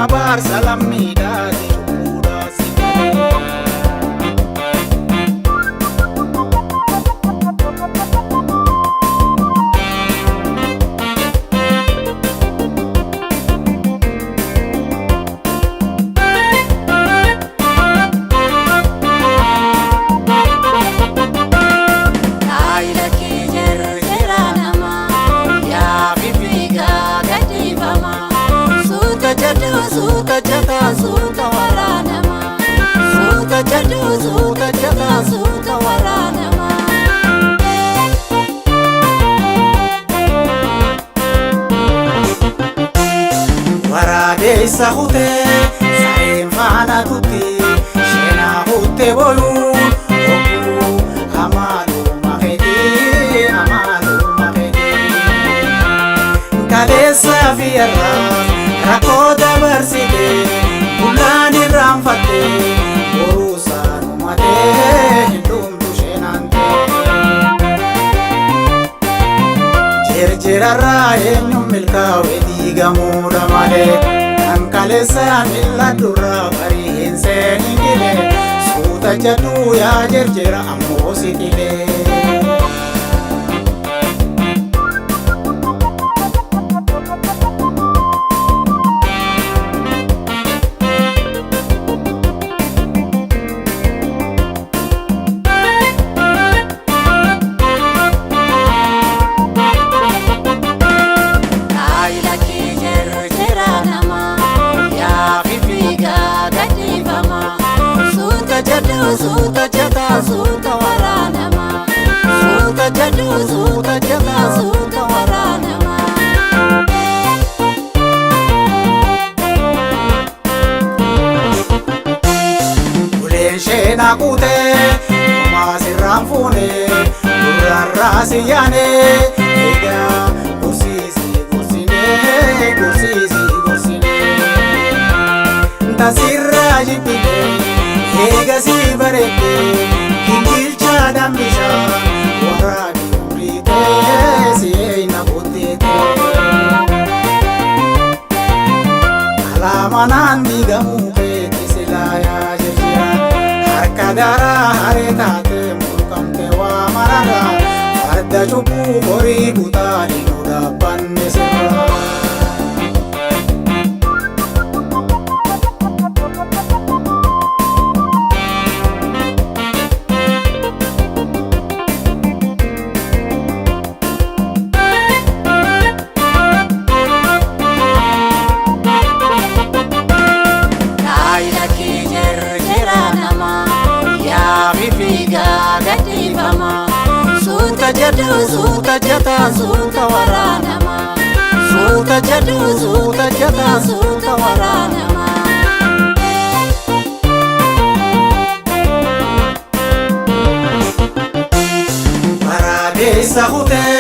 Abaarsa lammiidhaati cubbuudhaa si galee. Laayilakii jirjira namaa yaa fiigaa gadhiifamaa suuta jedhu suuta jedha suuta waraanamaa suuta jedhu suuta jedha suuta waraanamaa. Waraabessa kutee sareen faana tutti sheenaa kuttee boyuu oguu amaaluma keetii amaaluma keetii. Kaleessa fi irraa rakkoo dabarsite bullaan irraanfatte boruu saanumatee hin dhumtu sheenaan ta'e. Jirjirarraa eenyuun milkaa'e diigamuudha malee kan kaleessa miila durraa barii hin seenin gilee suuta jedhuu yaa jirjira ammoo si dhilee. Laayilakii jirjira namaa yaa fiigaa gadhiifamaa suuta jedhu suuta jedha suuta waraanamaa suuta jedhu suuta jedha suuta waraanamaa. Uleen sheenaa kuutee homaa sirraan fuunee gurrarraa si yaanee egaa gorsiisii gorsinee gorsiisii gorsinee. Tasirraa jibbitee eegasii bareeddee gingilchaa dambishaa waraabii umriitee si eeyna butteetee. Alaamanaan diigamuu keetti silaa yaa jirjira harka daraa haree taate mulqamte waa mararraa farda cubbuu horii kutaa nu dhaabbanne sirraa. Laayilakii jirjira namaa yaa fiigaa gadhiifamaa suuta jedhu suuta jedha suuta waraanamaa suuta jedhu suuta jedha suuta waraanamaa. Waraabessa kutee